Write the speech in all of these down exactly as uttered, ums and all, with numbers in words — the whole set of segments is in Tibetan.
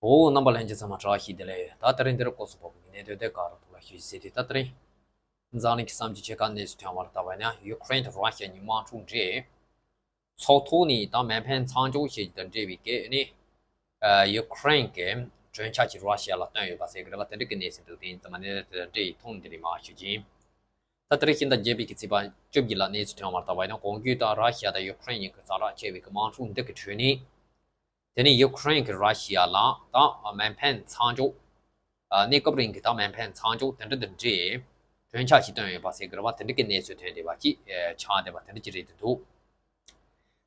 འོ། རྣམ་པ་ལྷན་རྒྱས་ཚང་མ་བཀྲ་ཤིས་བདེ་ལེགས། ད་དེ་རིང་འདིར་སྐོར་སོགས་པ་གི་གནད་དོན་དེ་ག་རུ་ཐུག་ལ་ཞུ་ཟེར་དུས། ད་དེ་རིང་འཛམ་གླིང་གི་བསམ་སྤྱོད་ཆེ་ཁག་གནས་ཚུལ་ཐོན་པར་ལྟ་བ་ཡིན་ན། ཡུ་ཀེ་རེན་དང་ར་ཤི་ཡ་གཉིས་དམག་འཁྲུག་འདྲེས། ཚོགས་ཐོག་ནས་ད་མེ་འཕེན་མཚམས་འཇོག་བྱེད་རྒྱུ་དང་འབྲེལ་བའི་སྐད་ནི། ཡུ་ཀེ་རེན་གྱི་གྲོས་འཆར་ཅིག་ར་ཤི་ཡ་ལ་བཏོན་ཡོད་པ་ཟེར་གི་རེད་པ། དེ་འདྲ་གི་གནས་ཚུལ་འདུག་དེ་ཡིན་ཙང་མ་ནས་དེ་འདྲ་ཡི་ཐོག་ནས་འདི་རིགས་མར་ཞུ་རྒྱུ་ཡིན། ད་དེ་རིང་ཕྱི་ཟླ་བརྒྱད་པའི་གི་ཚེས་པ་བཅོ་བརྒྱད་ལ་གནས་ཚུལ་ཐོན་པར་ལྟ་བ་ཡིན་ན། གོང་བརྗོད་ལྟར་ར་ཤི་ཡ་དང་ཡུ་ཀེ་རེན་གཉིས་ཀྱི་ཛ་དྲག་ཆེ་བའི་གི་དམག་འཁྲུག་འདི་གི་ཁྲོད་ནས། དེ་ནས་ཡུ་ཀེ་རེན་གྱིས་ར་ཤི་ཡ་ལ་ད་མེ་འཕེན་མཚམས་འཇོག་ཨ། གནས་སྐབས་རིང་གི་ད་མེ་འཕེན་མཚམས་འཇོག་དེ་འདྲ་དང་འབྲེལ་གྲོས་འཆར་ཞིག་བཏོན་ཡོད་པ་ཟེར་གི་རེད་པ། དེ་འདྲ་གི་གནས་ཚུལ་ཐོན་བསྡད་པ་ཅིག་ཨེ། ཆགས་བསྡད་པ་དེ་འདྲ་ཅིག་རེད་འདུག་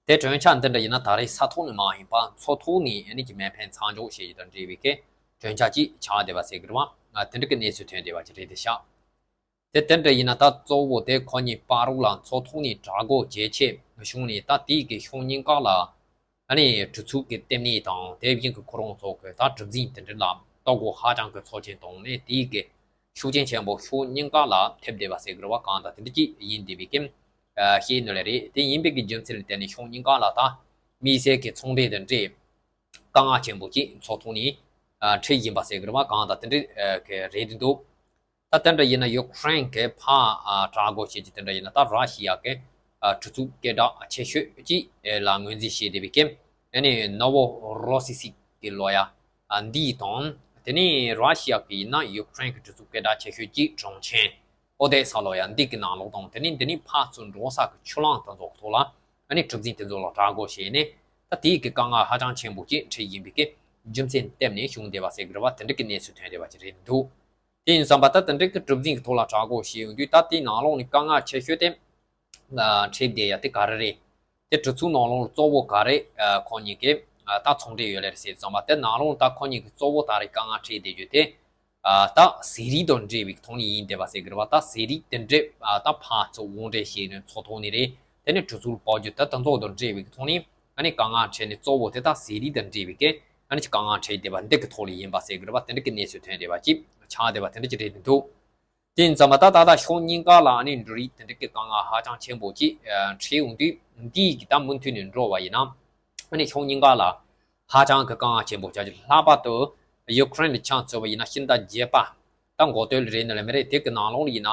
དེ་གྲོས་འཆར་འདི་འདྲ་ཡིན་ན་ད་རེས་ས་ཐོག་ནས་མ་ཡིན་པ་མཚོ་ཐོག་ནས་ཨ་ནི་གི་མེ་འཕེན་མཚམས་འཇོག་བྱེད་རྒྱུ་དང་འབྲེལ་བའི་གི་གྲོས་འཆར་ཅིག་ཆགས་བསྡད་པ་ཟེར་གི་རེད་པ། ཨ། དེ་འདྲ་གི་གནས་ཚུལ་ཐོན་བསྡད་པ་ཅིག་རེད་དེ་ཤག་དེ་དེ་འདྲ་ཡིན་ན་ད་གཙོ་བོ་དེ་ཁོ་གཉིས་བར་རོགས་ལ་མཚོ་ཐོག་ནས་དྲག་རྒོལ་བྱེད་ཆེད་བྱུང་ནས། ད་དེའི་གི་ཕྱོགས་གཉིས་ཀ་ལ་ཨ་ནི་གྲི་ཚུགས་ཀྱི་ལྟེབ་གཉིས་དང་། དེ་བཞིན་གྱི་ཁོ་རང་ཚོ་གི་ད་གྲུ་གཟིངས་དེ་འདྲ་ལ་ལྟོ་གོས་ཧ་ཅང་གི་ཚབས་ཆེན་བཏང་ནས། དེའི་གི་ཤུགས་རྐྱེན་ཆེན་པོ་ཕྱོགས་གཉིས་ཀ་ལ་ཐེབས་བསྡད་པ་ཟེར་གི་རེད་པ། གང་ལྟར་དེ་འདྲ་ཅིག་ཡིན་བསྡད་པའི་གི་ཨ། ཤེས་ནི་ལ་རེད། དེ་ཡིན་པའི་གི་རྒྱུ་མཚན་ལ་བརྟེན་ནས་ཕྱོགས་གཉིས་ཀ་ལ་ད་དམིགས་བསལ་གྱི་ཚོང་འབྲེལ་དང་འབྲེལ་དཀའ་ངལ་ཆེན་པོ་ཅིག་མཚོ་ཐོག་ནས་ཨ། འཕྲད་བཞིན་པ་ཟེར་གི་རེད་པ། གང་ལྟར་དེ་འདྲ་ཨ། གི་རེད་འདུག་ད་དེ་འདྲ་ཡིན་ན་ཡུ་ཀེ་རེན་གྱི་ཕར་ཨ། དྲག་རྒོལ་བྱེད་ཀྱི་དེ་འདྲ་ཡིན་ན། ད་ར་ཤི་ཡ་གི་ཨ། གྲི་ཚུགས་སྐད་གྲགས་ཆེ་ཤོས་ཅིག་ལ་ངོས་འཛིན་བྱས་བསྡད་པའི་གི་ཨ་ནི་ནོ་ཝོ་རོ་སི་སི་སི་ཀི་ལབ་ཡ་ཨ། འདི་དང་། དེ་ནས་ར་ཤི་ཡ་གི་ཡིན་ན་ཡུ་ཀེ་རེན་གྱི་གྲི་ཚུགས་སྐད་གྲགས་ཆེ་ཤོས་ཅིག་གྲོང་ཁྱེར་ཨོ་དེ་ས་ལབ་ཡ་འདི་གི་ནང་ལོགས་དང་། དེ་ནས་འདི་ནས་ཕར་ཚུར་འགྲོ་ས་གི་ཆུ་ལམ་དེ་ཚོ་གི་ཐོག་ལ་ཨ་ནི་གྲུ་གཟིངས་དེ་ཚོ་ལ་དྲག་རྒོལ་བྱས་ནས། ད་དེའི་གི་དཀའ་ངལ་ཧ་ཅང་ཆེན་པོ་ཅིག་འཕྲད་བཞིན་པའི་གི་རྒྱུ་མཚན་བརྟེན་ནས་བྱུང་བསྡད་པ་ཟེར་གི་རེད་པ། དེ་འདྲ་གི་གནས་ཚུལ་ཐོན་བསྡད་པ་ཅིག་རེད་འདུག་དེ་ཡིན་ཙང་པ་ད་དེ་འདྲ་གི་གྲུ་གཟིངས་ཀྱི་ཐོག་ལ་དྲག་རྒོལ་བྱས་ཡོང་དུས། ད་དེའི་ནང་ལོགས་ནས་དཀའ་ངལ་ཆེ་ཤོས་དེ་ཨ། འཕྲད་བསྡད་ཡ་དེ་ག་རེ་རེད། དེ་གྲི་ཚུགས་ནང་ལོགས་ལ་གཙོ་བོ་ག་རེ་ཨ། ཁོ་གཉིས་ཀྱི་ཨ། ད་ཚོང་འབྲེལ་ཡོད་ལེ་རེད་ཟེར་ཙང་པ། དེ་ནང་ལོགས་ལ་ད་ཁོ་གཉིས་ཀྱི་གཙོ་བོ་ད་རེས་དཀའ་ངལ་འཕྲད་བསྡད་རྒྱུ་དེ་ཨ། ད་ཟས་རིགས་དང་འབྲེལ་བའི་ཐོག་ནས་ཡིན་བསྡད་པ་ཟེར་གི་རེད་པ། ད་ཟས་རིགས་དེ་འདྲ་ཨ། ད་ཕར་ཚུར་དབོར་འདྲེན་བྱས་ནས་མཚོ་ཐོག་ནས་རེད། དེ་ནས་གྲི་ཚུགས་ལ་སྤོ་རྒྱུ་དེ་དེ་ཚོ་དང་འབྲེལ་བའི་ཐོག་ནས་ཨ་ནི་དཀའ་ངལ་འཕྲད་ནས། གཙོ་བོ་དེ་ད་ཟས་རིགས་དང་འབྲེལ་བའི་གི་ཨ་ནི་ཅིག་དཀའ་ངལ་འཕྲད་བསྡད་པ་འདི་གི་ཐོག་ལ་ཡིན་པ་ཟེར་གི་རེད་པ། དེ་འདྲ་གི་གནས་ཚུལ་ཐོན་བསྡད་པ་ཅིག་ཆགས་བསྡད་པ་དེ་འདྲ་ཅིག་རེད་འདུག་དེ་ཡིན་ཙང་མ་ད་ད་ལྟ་ཕྱོགས་གཉིས་ཀ་ལ་ཨ་ནི་འབྲུ་རིགས་དེ་འདྲ་གི་དཀའ་ངལ་ཧ་ཅང་ཆེན་པོ་ཅིག་ཨ། འཕྲད་ཡོང་དུས། འདི་གི་ད་མུ་མཐུད་ནས་འགྲོ་བ་ཡིན་ན་ཨ་ནི་ཕྱོགས་གཉིས་ཀ་ལ་ཧ་ཅང་གི་དཀའ་ངལ་ཆེན་པོ་ཆགས་ཀྱི། ལྷག་པར་དུ་ཡུ་ཀེ་རེན་ལ་ཆ་མཚོན་པ་ཡིན་ན་ཕྱི་ཟླ་བརྒྱད་པ་ད་འགོ་སྟོད་ལ་རེད་ནི་ལ་མི་རེད། དེ་གི་ནང་ལོགས་ལ་ཡིན་ན་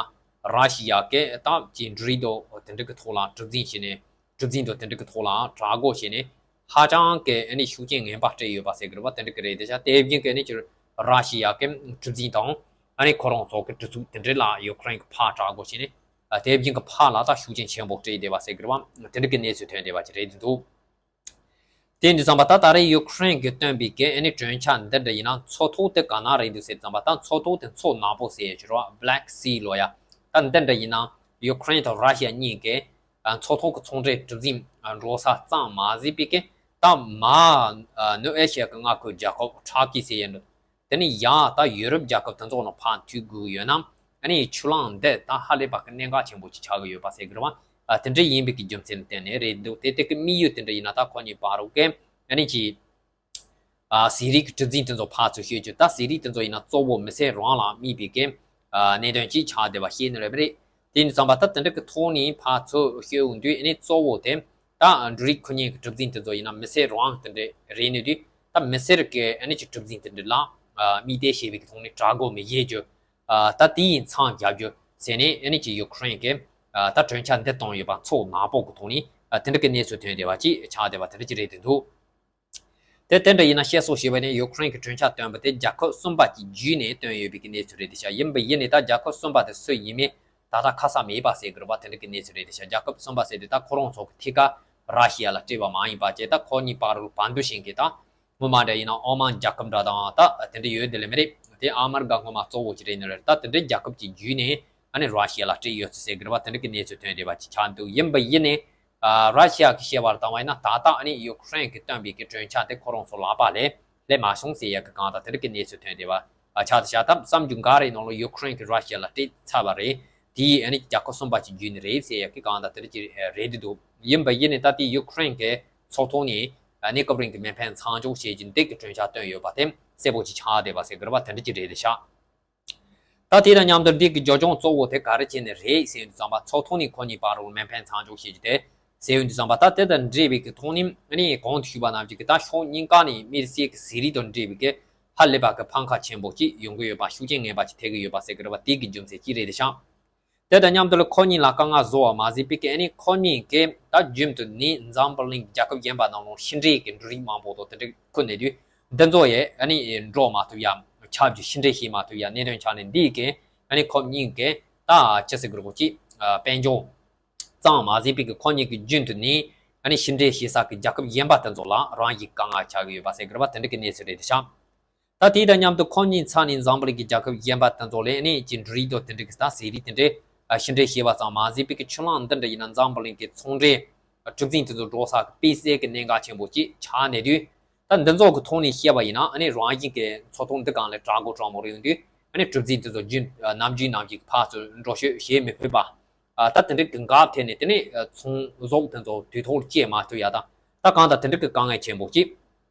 ར་ཤི་ཡ་གི་ད་ཅིག་འབྲུ་རིགས་དང་དེ་འདྲ་གི་ཐོག་ལ་གྲུ་གཟིངས་བྱས་ནས། གྲུ་གཟིངས་དང་དེ་འདྲ་གི་ཐོག་ལ་དྲག་རྒོལ་བྱས་ནས་ཧ་ཅང་གི་ཨ་ནི་ཤུགས་རྐྱེན་ངན་པ་སྤྲད་ཡོད་པ་ཟེར་གི་རེད་པ། དེ་འདྲ་གི་རེད་དེ་ཤག་དེ་བཞིན་གི་ཨ་ནི་ཅིག་ར་ཤི་ཡ་གི་གྲུ་གཟིངས་དང་ཨ་ནི་ཁོ་རང་ཚོ་གི་གྲི་ཚུགས་དེ་འདྲ་ལ་ཡུ་ཀེ་རེན་གི་ཕར་དྲག་རྒོལ་བྱས་ནས། ཨ། དེ་བཞིན་གི་ཕར་ལ་ད་ཤུགས་རྐྱེན་ཆེན་པོ་སྤྲད་བསྡད་པ་ཟེར་གི་རེད་པ། དེ་འདྲ་གི་གནས་ཚུལ་ཐོན་བསྡད་པ་ཅིག་རེད་འདུག་དེ་འདི་ཙམ་པ་ད་ད་རེས་ཡུ་ཀེ་རེན་གྱིས་བཏོན་པའི་གི་ཨ་ནི་གྲོས་འཆར་འདི་འདྲ་ཡིན་ན་མཚོ་ཐོག་དེ་ག་ན་རེད་འདུག་ཟེར་ཙམ་པ། ད་མཚོ་ཐོག་དེ་མཚོ་ནག་པོ་ཟེར་ཡ་ཅིག་རེད་པ། Black Sea་ལབ་ཡ། ད་འདི་འདྲ་ཡིན་ན་ཡུ་ཀེ་རེན་དང་ར་ཤི་ཡ་གཉིས་ཀྱི་ཨ། མཚོ་ཐོག་གི་ཚོང་འབྲེལ་གྲུ་གཟིངས་ཨ། འགྲོ་ས་ཙམ་མ་ཟད་པའི་གི་ད་མར་ཨ། ནུབ་ཨེ་ཤི་ཡ་གི་མངའ་ཁུལ་རྒྱལ་ཁབ་ཊར་ཀི་ཟེར་ཡ་འདུག་དེ་ནས་ཡང་ད་ཡུ་རོབ་རྒྱལ་ཁབ་དེ་ཚོ་ནང་ཕར་མཐུད་དགོས་ཡོད་ན་ཨ་ནི་ཆུ་ལམ་འདི་ད་ཧ་ལས་པ་གི་གནད་འགག་ཆེན་པོ་ཅིག་ཆགས་ཀྱི་ཡོད་པ་ཟེར་གི་རེད་པ། ཨ། དེ་འདྲ་ཡིན་པའི་གི་རྒྱུ་མཚན་ལ་བརྟེན་ནས་རེད་འདུག་དེ་དེ་གི་དམིགས་ཡུལ་དེ་འདྲ་ཡིན་ན་ད་ཁོ་གཉིས་བར་རོགས་གི་ཨ་ནི་ཅིག་ཨ། ཟས་རིགས་ཀྱི་གྲུ་གཟིངས་དེ་ཚོ་ཕར་ཚུར་བཤོལ་རྒྱུ། ད་ཟས་རིགས་དེ་ཚོ་ཡིན་ན་གཙོ་བོ་མི་སེར་རང་ལ་དམིགས་པའི་གི་ཨ། གནད་དོན་ཅིག་ཆགས་བསྡད་པ་ཤེས་ནི་རེད་པ། རེད། དེ་ཡིན་ཙང་པ་ད་དེ་འདྲ་གི་ཐོག་ནས་ཕར་ཚུར་བཤོལ་ཡོང་དུས་ཨ་ནི་གཙོ་བོ་དེ་ད་འབྲུ་རིགས་ཁུ་བརྙན་གྱི་གྲུ་གཟིངས་དེ་ཚོ་ཡིན་ན་མི་སེར་རང་དེ་འདྲ་རེད་ནི་དུས། ད་མི་སེར་གྱི་ཨ་ནི་ཅིག་གྲུ་གཟིངས་དེ་འདྲ་ལ་ཨ། དམིགས་གཏད་བྱས་པའི་གི་ཐོག་ནས་དྲག་རྒོལ་མི་བྱེད་རྒྱུ། ཨ། ད་དེ་ཡི་མཚམས་རྒྱག་རྒྱུ་ཟེར་ནས་ཨ་ནི་ཅིག་ཡུ་ཀེ་རེན་གྱིས་ཨ། ད་གྲོས་འཆར་འདི་བཏོན་ཡོད་པ་མཚོ་ནག་པོ་གི་ཐོག་ནས། ཨ། དེ་འདྲ་གི་གནས་ཚུལ་ཐོན་བསྡད་པ་ཅིག་ཆགས་བསྡད་པ་དེ་འདྲ་ཅིག་རེད་དེ་འདུག་དེ་དེ་འདྲ་ཡིན་ན་བཤད་སྲོལ་ཞེས་པ་ནི་ཡུ་ཀེ་རེན་གྱིས་གྲོས་འཆར་བཏོན་པ་དེ་རྒྱལ་ཁབ་གསུམ་པ་གཅིག་བརྒྱུད་ནས་བཏོན་ཡོད་པའི་གི་གནས་ཚུལ་རེད་དེ་ཤག་ཡིན་པ་ཡིན་ནའི་ད་རྒྱལ་ཁབ་གསུམ་པ་དེ་སུ་ཡིན་མིན་ད་ལྟ་ཁ་གསལ་མེད་པ་ཟེར་གི་རེད་པ། དེ་འདྲ་གི་གནས་ཚུལ་རེད་དེ་ཤག་རྒྱལ་ཁབ་གསུམ་པ་ཟེར་དུས་ད་ཁོ་རང་ཚོ་གི་ཐད་ཀར་ར་ཤི་ཡ་ལ་སྤྲད་པ་མ་ཡིན་པ་བྱས། ད་ཁོ་གཉིས་བར་དུ་བར་འདུམ་བྱེད་མཁན་ད་སྔོན་མ་འདྲ་ཡིན་ན་ཨོ་མན་རྒྱལ་ཁབ་འདྲ་དང་ད་དེ་འདྲ་ཡོད་དེ་ལས་མི་རེད། དེ་ཨ་མེ་རི་ཀ་སྔོན་མ་གཙོ་བོ་ཅིག་རེད་ནི་རེད། ད་དེ་འདྲའི་རྒྱལ་ཁབ་ཅིག་བརྒྱུད་ནས་ཨ་ནི་ར་ཤི་ཡ་ལ་སྤྲད་ཡོད་ཚུལ་ཟེར་གི་རེད་པ། དེ་འདྲ་གི་གནས་ཚུལ་ཐོན་བསྡད་པ་ཅིག་ཆགས་འདུག་ཡིན་པ་ཡིན་ནའི་ཨ། ར་ཤི་ཡ་གི་བཤད་པར་བལྟས་པ་ཡིན་ན་ད་ལྟ་ཨ་ནི་ཡུ་ཀེ་རེན་གྱིས་བཏོན་པའི་གི་གྲོས་འཆར་དེ་ཁོ་རང་ཚོ་ལག་པ་ལ་སླེབས་མ་བྱུང་ཟེར་ཡ་གི་གང་ལྟར་དེ་འདྲ་གི་གནས་ཚུལ་ཐོན་བསྡད་པ་ཨ། ཆགས་བསྡད་ཤག་ད་གསུམ་བཅུ་འགའ་རེའི་ནང་ལ་ཡུ་ཀེ་རེན་གྱིས་ར་ཤི་ཡ་ལ་སྤྲད་ཚར་བ་རེད། དེ་ཡིས་ཨ་ནི་རྒྱལ་ཁབ་གསུམ་པ་ཅིག་བརྒྱུད་ནས་རེད་ཟེར་ཡ་གི་གང་ལྟར་དེ་འདྲ་ཅིག་རེད་དེ་འདུག་ཡིན་པ་ཡིན་ནའི་ད་ལྟའི་ཡུ་ཀེ་རེན་གྱི་ཚོགས་ཐོག་ནས་ཨ། གནས་སྐབས་རིང་གི་མེ་འཕེན་མཚམས་འཇོག་བྱེད་རྒྱུ་འདི་གི་གྲོས་འཆར་བཏོན་ཡོད་པ་དེ་གསལ་པོ་ཅིག་ཆགས་བསྡད་པ་ཟེར་གི་རེད་པ། དེ་འདྲ་ཅིག་རེད་དེ་ཤག་ད་དེ་དང་མཉམ་དུ་འདི་གི་རྒྱབ་ལྗོངས་གཙོ་བོ་དེ་ག་རེ་བྱས་ནས་རེད་ཟེར་ཡོང་དུས་ཙམ་པ། མཚོ་ཐོག་ནས་ཁོ་གཉིས་བར་དུ་མེ་འཕེན་མཚམས་འཇོག་བྱེད་རྒྱུ་དེ་ཟེར་ཡོང་དུས་ཙམ་པ། ད་དེ་དང་འབྲེལ་བའི་གི་ཐོག་ནས་ཨ་ནི་གོང་དུ་ཞུས་པ་ནང་བཞིན་གི་ད་ཕྱོགས་གཉིས་ཀ་ནས་དམིགས་བསལ་གི་ཟས་རིགས་དང་འབྲེལ་བའི་གི་ ཧ་ལས་པ་གི་ཕམ་ཁ་ཆེན་པོ་ཅིག་ཡོང་གི་ཡོད་པ། ཤུགས་རྐྱེན་ངན་པ་ཅིག་ཐེབས་ཀྱི་ཡོད་པ་ཟེར་གྱི་རེད་པ། དེ་གི་རྒྱུ་མཚན་ཅིག་རེད་དེ་ཤག་དེ་དང་མཉམ་དུ་ལ་ཁོ་གཉིས་ལ་དཀའ་ངལ་བཟོ་བ་མ་ཟད་པའི་གི་ཨ་ནི་ཁོ་གཉིས་ཀྱིས་ད་རྒྱུན་དུ་ནས་འཛམ་བུ་གླིང་རྒྱལ་ཁབ་གཞན་པ་ནང་ལ་ཕྱི་འབྲེལ་གྱི་འབྲུ་རིགས་མང་པོ་དང་དེ་འདྲ་ཁུར་ནས་དུས་འདི་ཚོ་ཡས་ཨ་ནི་འགྲོ་མ་ཐུབ་ཡ། ཆབས་ཅིག་ཕྱི་འབྲེལ་བྱེད་མ་ཐུབ་ཡ་གནད་དོན་ཆགས་ནས། འདི་གི་ཨ་ནི་ཁོ་གཉིས་ཀྱིས་ད་ཅི་ཟེར་དགོས་རེད། ཅིག་དཔལ་འབྱོར་གཙང་མ་ཟད་པའི་གི་ཁོ་གཉིས་ཀྱི་རྒྱུན་དུ་ནས་ཨ་ནི་ཕྱི་འབྲེལ་བྱེད་ས་གི་རྒྱལ་ཁབ་གཞན་པ་དེ་ཚོ་ལ་རང་གི་དཀའ་ངལ་ཆགས་ཀྱི་ཡོད་པ་ཟེར་གི་རེད་པ། དེ་འདྲ་གི་གནས་ཚུལ་རེད་དེ་ཤག་ད་དེ་དང་མཉམ་དུ་ཁོ་གཉིས་ཚ་ནས་འཛམ་བུ་གླིང་གི་རྒྱལ་ཁབ་གཞན་པ་དེ་ཚོ་ལ་ཨ་ནི་ཅིག་འབྲུ་རིགས་དང་དེ་འདྲ་གི་ད་ཟས་རིགས་དེ་འདྲ་ཕྱི་འབྲེལ་བྱས་པ་ཙམ་མ་ཟད་པའི་གི་ཆུ་ལམ་འདི་འདྲ་ཡིན་ན་འཛམ་བུ་གླིང་གི་ཚོང་འབྲེལ་གྲུ་གཟིངས་དེ་ཚོ་འགྲོ་ས་གི་དཔེ་གསལ་གི་གནད་འགག་ཆེན་པོ་ཅིག་ཆགས་ནས་དུས། ད་འདི་ཚོ་གི་ཐོག་ནས་བཤད་པ་ཡིན་ན་ཨ་ནི་རང་བཞིན་གི་མཚོ་ཐོག་འདི་སྒང་ལ་དྲག་རྒོ་དྲག་མོ་རེ་ཡོང་དུས་ཨ་ནི་གྲུ་གཟིངས་དེ་ཚོ་རྒྱུན་ནམ་རྒྱུན་ནམ་རྒྱུན་གི་ཕར་ཚུར་འགྲོ་སྐྱོད་བྱེད་མི་ཕོད་པ། ད་དེ་འདྲ་གི་འགག་ཐེབས་ནས་དེ་ནས་ཚོང་ཟོག་དེ་ཚོ་དུས་ཐོག་ལ་སྐྱེལ་མ་ཐུབ་ཡ་དང་། ད་གང་ལྟར་དེ་འདྲ་གི་དཀའ་ངལ་ཆེན་པོ་ཅིག་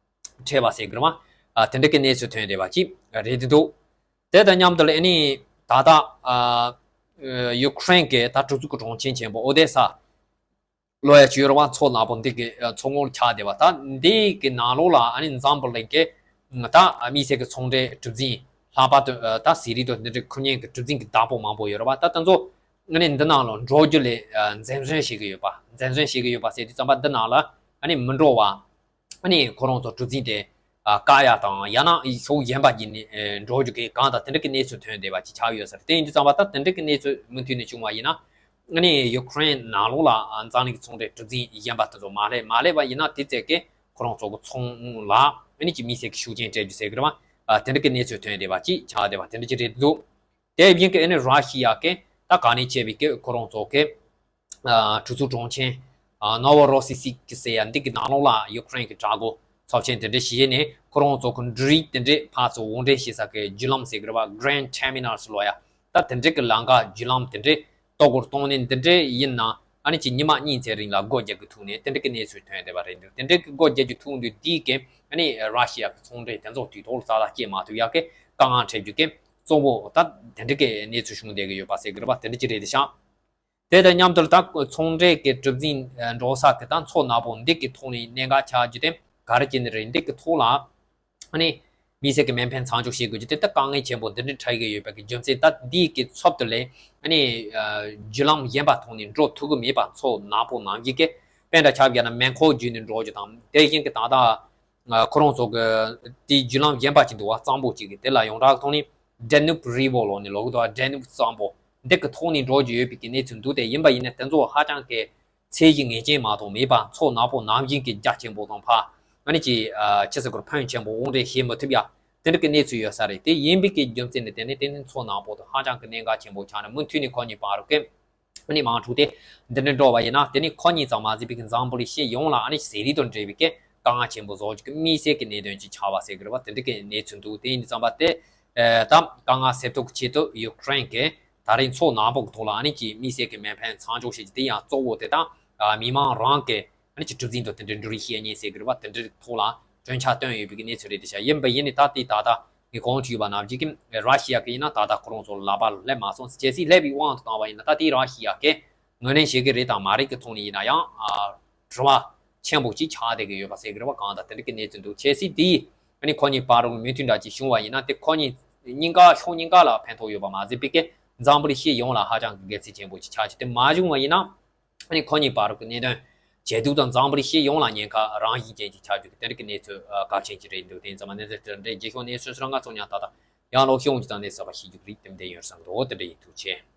འཕྲད་པ་ཟེར་གི་རེད་པ། དེ་འདྲ་གི་གནས་ཚུལ་ཐོན་བསྡད་པ་ཅིག་རེད་འདུག་དེ་དང་མཉམ་དུ་ལ་ཨ་ནི་ད་ལྟ་ཡུ་ཀེ་རེན་གི་ད་གྲུ་གཟིངས་གི་གྲོང་ཁྱེར་ཆེན་པོ་ཨོ་དེ་ས་ལོ་ཡ་ཅིག་ཡོད་རེད་པ། མཚོ་ནག་པོ་འདི་གི་མཚོ་ངོས་ཆགས་བསྡད་པ། ད་འདི་གི་ནང་ལོགས་ལ་ཨ་ནི་འཛམ་བུ་གླིང་གི་ད་དམིགས་བསལ་གི་ཚོང་འབྲེལ་གྲུ་གཟིངས་ལྷག་པར་དུ་ད་ཟས་རིགས་དང་འདི་འདྲའི་ཁུར་མཁན་གི་གྲུ་གཟིངས་གི་བདག་པོ་མང་པོ་ཡོད་རེད་པ། ད་དེ་ཚོ་ཨ་ནི་འདི་ནང་ལ་འགྲོ་རྒྱུ་ལ་འཛེམ་ཟོན་བྱེད་ཀྱི་ཡོད་པ། འཛེམ་ཟོན་བྱེད་ཀྱི་ཡོད་པ་ཟེར་དུས་ཙམ་པ་འདི་ནང་ལ་ཨ་ནི་མི་འགྲོ་བ། ཨ་ནི་ཁོ་རང་ཚོ་གྲུ་གཟིངས་དེ་ཨ་བཀག་ཡ་དང་། ཡང་ན་ཕྱོགས་གཞན་པ་བརྒྱུད་ནས་ཨེ་འགྲོ་རྒྱུ་གི་གང་དང་དེ་འདྲ་གི་གནས་ཚུལ་ཐོན་བསྡད་པ་ཅིག་ཆགས་ཡོད་ས་རེད། དེ་ཡིན་དུས་ཙམ་པ་ད་དེ་འདྲ་གི་གནས་ཚུལ་མུ་མཐུད་ནས་བྱུང་བ་ཡིན་ན། ཨ་ནི་ཡུ་ཀེ་རེན་ནང་ལོགས་ལ་ཨ་འཛམ་གླིང་གི་ཚོང་འབྲེལ་གྲུ་གཟིངས་གཞན་པ་དེ་ཚོ་མ་སླེབས། མ་སླེབས་པ་ཡིན་ན་དེ་ཚོ་གིས་ཁོ་རང་ཚོ་གི་ཚོང་ལ་ཨ་ནི་ཅིག་དམིགས་བསལ་གྱི་ཤུགས་རྐྱེན་སྤྲད་རྒྱུ་ཟེར་གི་རེད་པ། ཨ་དེ་འདྲ་གི་གནས་ཚུལ་ཐོན་བསྡད་པ་ཅིག་ཆགས་བསྡད་པ་དེ་འདྲ་ཅིག་རེད་འདུག་དེ་བཞིན་གྱི་ཨ་ནི་ར་ཤི་ཡ་གིས་ད་ག་ནས་བྱས་པའི་གི་ཁོ་རང་ཚོ་གི་ཨ་གྲུ་གཟིངས་གྲོང་ཁྱེར་ཨ་ནོ་ཝོ་རོ་སི་སི་སི་ཟེར་ཡ་འདི་གི་ནང་ལོགས་ལ་ཡུ་ཀེ་རེན་གྱི་དྲག་རྒོལ་ཚབས་ཆེན་དེ་འདྲ་བྱས་ནས་ཁོ་རང་ཚོ་གི་འབྲུ་རིགས་དེ་འདྲ་ཕར་ཚུར་དབོར་འདྲེན་བྱེད་ས་གི་བརྒྱུད་ལམ་ཟེར་གི་རེད་པ། Grain Terminals ལབ་ཡ། ད་དེ་འདྲ་གི་ལམ་ཁ་བརྒྱུད་ལམ་དེ་འདྲ་གཏོར་རྒོལ་གཏོང་ནས་འདི་འདྲ་ཡིན་ན་ཨ་ནི་ཅིག་ཉི་མ་གཉིས་ཙམ་རིང་ལ་སྒོ་རྒྱག་གི་ཐུག་ནས་དེ་འདྲ་གི་གནས་ཚུལ་ཐོན་བསྡད་པ་རེད་འདུག་དེ་འདྲ་གི་སྒོ་རྒྱག་རྒྱུ་ཐུག་དུས་འདི་གིས་ཨ་ནི་ར་ཤི་ཡ་གི་ཚོང་འབྲེལ་དེ་ཚོ་དུས་ཐོག་ལ་རྩ་བ་སྐྱེལ་མ་ཐུབ་ཡ་གི་དཀའ་ངལ་འཕྲད་རྒྱུ་གི་གཙོ་བོ་ད་དེ་འདྲ་གི་གནས་ཚུལ་བྱུང་བསྡད་གི་ཡོད་པ་ཟེར་གི་རེད་པ། དེ་འདྲ་ཅིག་རེད་དེ་ཤག་དེ་དང་མཉམ་དུ་ད་ཚོང་འབྲེལ་གྱི་གྲུ་གཟིངས་འགྲོ་ས་གི་ད་མཚོ་ནག་པོ་འདི་གི་ཐོག་ནས་གནད་འགག་ཆགས་རྒྱུ་དེ་ག་རེ་བྱས་ནས་རེད། འདི་གི་ཐོག་ལ་ཨ་ནི་དམིགས་བསལ་གྱི་མེ་འཕེན་མཚམས་འཇོག་བྱེད་དགོས་རྒྱུ་དེ་ད་དཀའ་ངལ་ཆེན་པོ་འདི་འདྲ་འཕྲད་ཀྱི་ཡོད་པའི་གི་རྒྱུ་མཚན། ད་འདི་གི་ཚབ་ཏུ་ལས་ཨ་ནི་བརྒྱུད་ལམ་གཞན་པ་ཐོག་ནས་འགྲོ་ཐུབ་ཀྱི་མེད་པ། མཚོ་ནག་པོ་ནང་བཞིན་གྱི་དཔེར་ན་ཆ་བཞག་ན་མེ་འཁོར་བརྒྱུད་ནས་འགྲོ་རྒྱུ་དང་། དེ་བཞིན་གྱི་ད་ལྟ་ཁོ་རང་ཚོ་གི་དེའི་བརྒྱུད་ལམ་གཞན་པ་ཅིག་འདུག་པ། གཙང་པོ་ཅིག་གི་དེ་ལ་ཡོངས་གྲགས་ཐོག་ནས་Danube River ལབ་ནས་ལབ་གི་འདུག་པ། Danube གཙང་པོ་འདི་གི་ཐོག་ནས་འགྲོ་རྒྱུ་ཡོད་པའི་གི་གནས་ཚུལ་འདུག་དེ་ཡིན་པ་ཡིན་ན་དེ་ཚོ་ཧ་ཅང་གི་ཚད་གཞི་ངེས་ཅན་མ་གཏོགས་མེད་པ། མཚོ་ནག་པོ་ནང་བཞིན་གྱི་རྒྱ་ཆེན་པོ་དང་ཕར་ཨ་ནི་ཅིག་ཨ་ཅི་ཟེར་དགོས་རེད། ཕོན་ཆེན་པོ་དབོར་འདྲེན་བྱེད་མི་ཐུབ་ཡ་དེ་འདྲ་གི་གནས་ཚུལ་ཡོད་ས་རེད། དེ་ཡིན་པའི་གི་རྒྱུ་མཚན་ནི་དེ་ནི་དེ་ནི་མཚོ་ནག་པོ་དང་ཧ་ཅང་གི་གནད་འགག་ཆེན་པོ་ཆགས་ནས་མུ་མཐུད་ནས་ཁོ་གཉིས་བར་དུ་གི་ཨ་ནི་དམག་འཁྲུག་དེ་འདི་འདྲ་འགྲོ་བ་ཡིན་ན་དེ་ནི་ཁོ་གཉིས་ཙམ་མ་ཟད་པའི་གི་འཛམ་བུ་གླིང་སྤྱི་ཡོངས་ལ་ཨ་ནི་ཟས་རིགས་དང་འབྲེལ་བའི་གི་དཀའ་ངལ་ཆེན་པོ་བཟོ་རྒྱུ་གི་དམིགས་བསལ་གྱི་གནད་དོན་ཅིག་ཆགས་པ་ཟེར་གི་རེད་པ། དེ་འདྲ་གི་གནས་ཚུལ་འདུག་དེ་ཡིན་དུས་ཙམ་པ་དེ་ཨེ་ད་དཀའ་ངལ་སེལ་ཐབས་ཀྱི་ཆེད་དུ་ཡུ་ཀེ་རེན་གྱིས་ད་རེས་མཚོ་ནག་པོ་གི་ཐོག་ལ་ཨ་ནི་ཅིག་དམིགས་བསལ་གྱི་མེ་འཕེན་མཚམས་འཇོག་བྱེད་རྒྱུ་དེ་ཡང་གཙོ་བོ་དེ་དང་ཨ་མི་མང་རང་གི་ཨ་ནི་ཅིག་གྲུ་གཟིངས་དང་དེ་འདྲའི་འབྲུ་རིགས་བཤས་གཉེན་ཟེར་གི་རེད་པ། དེ་འདྲའི་ཐོག་ལ་གྲོས་འཆར་བཏོན་ཡོད་པའི་གི་གནས་ཚུལ་རེད་དེ་ཤག་ཡིན་པ་ཡིན་ནའི་ད་དེ་ད་ལྟ་ངས་གོང་དུ་ཞུས་པ་ནང་བཞིན་གྱི་ར་ཤི་ཡ་གི་ཡིན་ན་ད་ལྟ་ཁོ་རང་ཚོ་ལག་པ་ལ་སླེབས་མ་སོང་། གལ་སྲིད་སླེབས་པའི་དབང་དུ་བཏང་བ་ཡིན་ན་ད་དེ་ར་ཤི་ཡ་གི་ངོས་ལེན་བྱེད་ཀྱི་རེད་དང་མ་རེད་ཀྱི་ཐོག་ནས་ཡིན་ན་ཡང་ཨ་དྲི་བ་ཆེན་པོ་ཅིག་ཆགས་བསྡད་ཀྱི་ཡོད་པ་ཟེར་གྱི་རེད་པ། གང་ལྟར་དེ་འདྲ་གི་གནས་ཚུལ་འདུག་གལ་སྲིད་དེ་ཨ་ནི་ཁོ་གཉིས་བར་དུ་མོས་མཐུན་འདྲ་ཅིག་བྱུང་བ་ཡིན་ན་དེ་ཁོ་གཉིས་གཉིས་ཀ་ཕྱོགས་གཉིས་ཀ་ལ་ཕན་ཐོགས་ཡོད་པ་མ་ཟད་པའི་གི་འཛམ་བུ་གླིང་སྤྱི་ཡོངས་ལ་ཧ་ཅང་གི་དགེ་མཚན་ཆེན་པོ་ཅིག་ཆགས་ཀྱི། དེ་མ་བྱུང་བ་ཡིན་ན་ཨ་ནི་ཁོ་གཉིས་བར་དུ་གི་གནད་དོན་ཇེ་སྡུག་དང་འཛམ་བུ་གླིང་སྤྱི་ཡོངས་ལ་ཉེན་ཁ་རང་བཞིན་ཅན་ཅིག་ཆགས་རྒྱུ་གི་དེ་འདྲ་གི་གནས་ཚུལ་ཨ་གལ་ཆེན་ཅིག་རེད་འདུག་དེ་ཡིན་ཙང་མ་གནས་ཚུལ་དེ་འདྲའི་རྗེས་ཕྱོགས་གནས་ཚུལ་སོགས་ང་ཚོ་ཉག་ཏག་ཏག་ཡང་ལོག་ཤོང་ཅིག་དང་གནས་ཚུལ་བཤད་རྒྱུ་རིགས་དེ་འདྲ་ཡོད་བསམ་འདུག་དེ་འདྲ་ཡིན། ཐུགས་རྗེ་ཆེ།